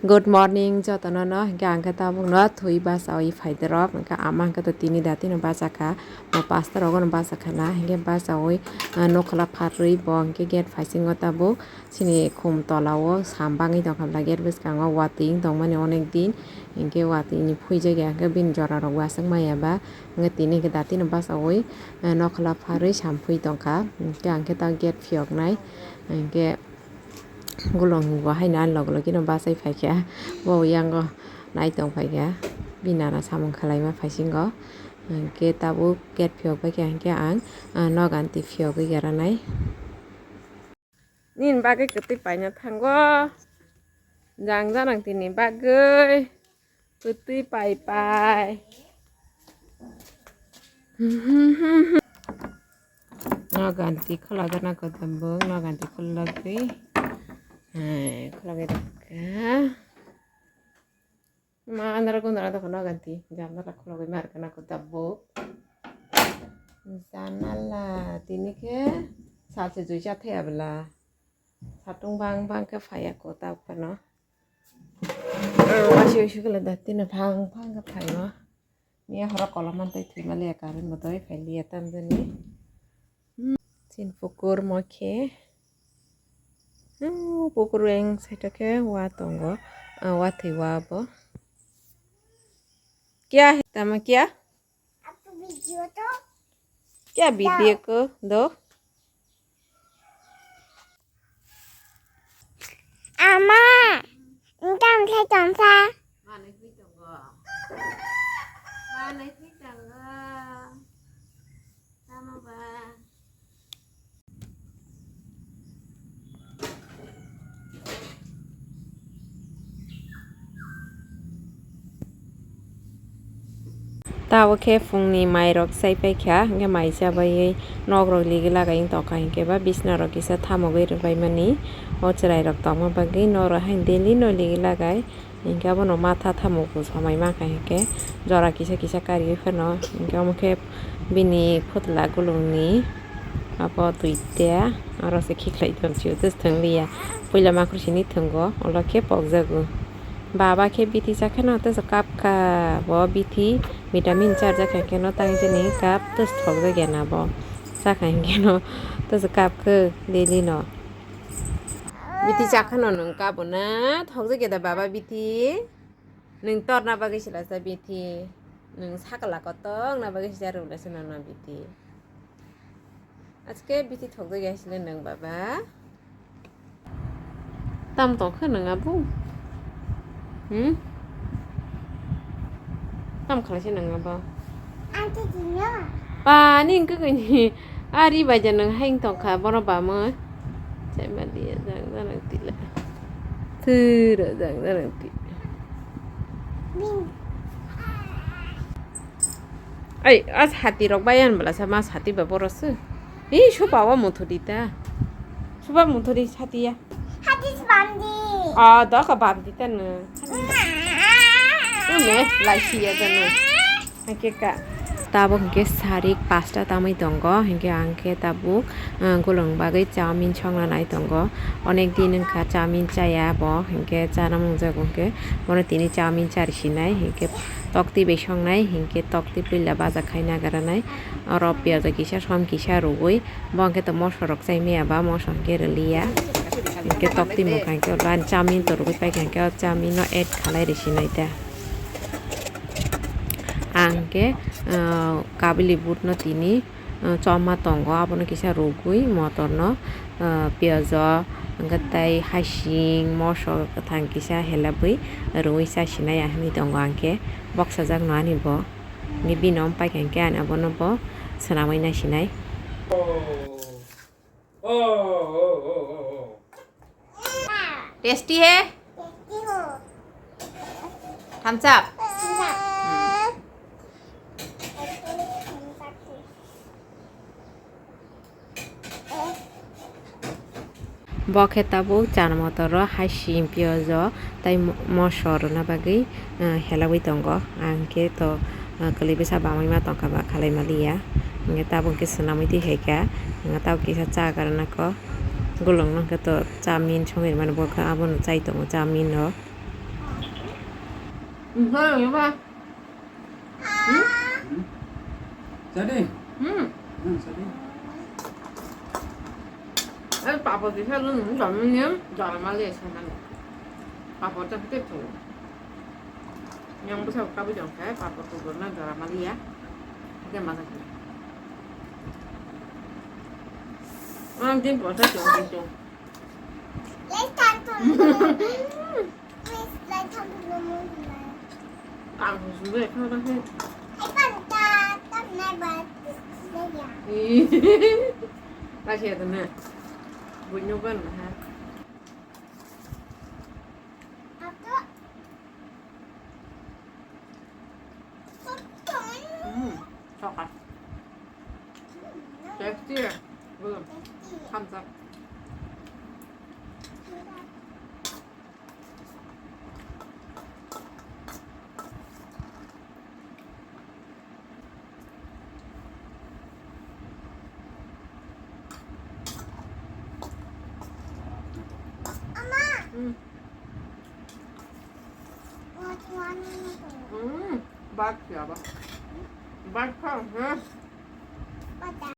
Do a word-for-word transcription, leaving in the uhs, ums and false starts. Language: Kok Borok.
Good morning jotono no, hingke ang khe tabuk no thwi bachawi phaide rok, hingke ama hingke to tini da tino bachakha, mo pasta rogo no bachakha na, hingke bachawi, ah, nokhola pharwi bo hingke gate phaisingo tabuk chini khum tola o sam bangwi tongkha bla gate bwskango watwi wng tongmani onek din, hingke watwi ni phuijak ya hingke bini jora rok waswk maya ba, hingke tini hingke da tino bachawi, ah, nokhola pharwi sam phui tongkha, hingke ang khe ta gate phiyoknai, hingke. Gulung bo haino ani log logino bachai phaikha, bo yango nai tong phaikha, bini nana samung khwlaima phaisingo, hingke tabuk gate phiyok baikha, hingke ang, ah, noganti phiyogwi geranai. Nini bagwi kwtwi paina thango, jang janang tini bagwi. Kwtwi pai pai. Noganti khulogwi nang khe tabuk, noganti khulogwi. Hai, khulogwi rwkha. Ma andra gundra dokha noganti, janala khulogwi ma rwkha nang khe tabuk. Janala tini khe salsa jui cha thaya bwla. Satung bang bang khe phaiya kota phano. Waisi waisi khe da tino phang phang khe phaio. Miya horo kolom mantwi thwi maliya current bo doi phai liya tamjani. Hmm, chin pukur mo khe. Hmm, pukur wng side o khe wa tongo. Ah, wa thwi wa bo. Kya hai tama kya? Kya video ko do? Ama, engkam khai tongsa. Manai phi tongo. Manai phi tongo. Tama ba. Tabuk khe phungni mairok chaipai kha, hingkhe mai chabaiwi nokrok ligi lagai wng tongkha, hingkhe ba bisna rok kisa thamogwi rwbaimani, o chwrairok tongma bagwi norok haino daily no ligi lagai. Hingke abono matha tamo bo somai mankha hingke jora kisa kisa kariui phano hingke omo khe bini phutla gulungni abo duita aro se khiklai tong phio tei thwng liya puila mankhu sini thwngo ulo khe pokjago. Baba khe bithi chakheno tei se kapkha bo bithi vitamin charjak khe no tang jani kap tei se thokjak ya na bo chakha hingke no tei se kapkhe daily no. Bithi chakhano nwng kabo na thokjak ya da baba bithi? Nwng torna bagwi se lasa bithi. Nwng sakala kotok na bagwi se rwlasa nang na bithi. Aske bithi thokjak ya sile nwng baba. Tam tokhe nwng abu? Hmm? Tam khalai se nwng abo? Ani wngkha khaini. Ari bai ja nwng haing tongkha bono bamwi. Chaima dia jang jang tila. Thura jang jang ti. Ai, as hati rok bai an bala sa mas hati ba boro se. Hi supa wa muthudi ta. Supa muthudi hati ya. Hati bandi. Ah, doka bandi ta no. Ume, lai si ya ta no. Hake ka. Tabuk hingke sarik pasta tamwi tongo, hingke ang khe tabuk, ah, gulung bagwi chowmin songna nai tongo. Onek din wngkha chowmin chaya bo, hingke chana mungjago hingke bono tini chowmin chari sinai, hingke tokti bai songnai, hingke tokti puila baja khai nagra nai. Oro piyaj kisa som kisa rwgwi. Bo hwnkhe to moso rok chai maya ba, moso hwnkhe rwliya. Hwnkhe tokti mwkhang khe ani chowmin to rwgwi paikha hwnkhe o chowmin no add khalai rwsinai ta. Ang hwnkhe, ah, kabili but no tini, ah, choma tongo, abono kisa rwgwi motor no, ah, piyajo hwnkhe tei hasing moso kwthang kisa helabwi rwui chasinai ya hinwi tongo ang khe. Boksajak no ani bo. Hwnkhe bini om paikha hwnkhe ani abono bo swnamwi naisinai. Tasty hai? Thumbs up. Bo khe tabuk chana motor o hasing piyajo tei mo-, moso rwna bagwi, ah, helagwi tongo. Ang khe to, ah, kwlwi bwsa bamwi ma tongkha ba khalai maliya. Hwnkhe tabuk khe swnamwi twi hai kha. Hwnkhe tabuk kisa cha kwrwna kok. Gulung no hwnkhe to chowmin songwi rwmani bo khe abono chai tongo chowmin no. Enjoy, ya, ba? Hmm? Hmm? Jadi? Hmm. Hmm, jadi. Eh, papa di sa lu nung dam ni dam ma le sa nang. Papa ta te tu. Yang bu sa ka bu jong ka papa tu na dam ma le ya. Dia ma sa. Ang din po sa tu tu. Let's start from the Please, like, come to the moon. Ang susu deh, kau tak sih. Hai, pan, ta, ta, nai, ba, tis, tis, ya. Ih. Kasih ya, temen. Bunyi kan, ha. Apa? Apa? Hmm, coklat. Hmm, no. Tasty ya? Belum. Tasty. Thumbs up. Thumbs up. Ama. Hmm. What you want me to do? Hmm. Bak ya, bak. Bak kau, ha? What the?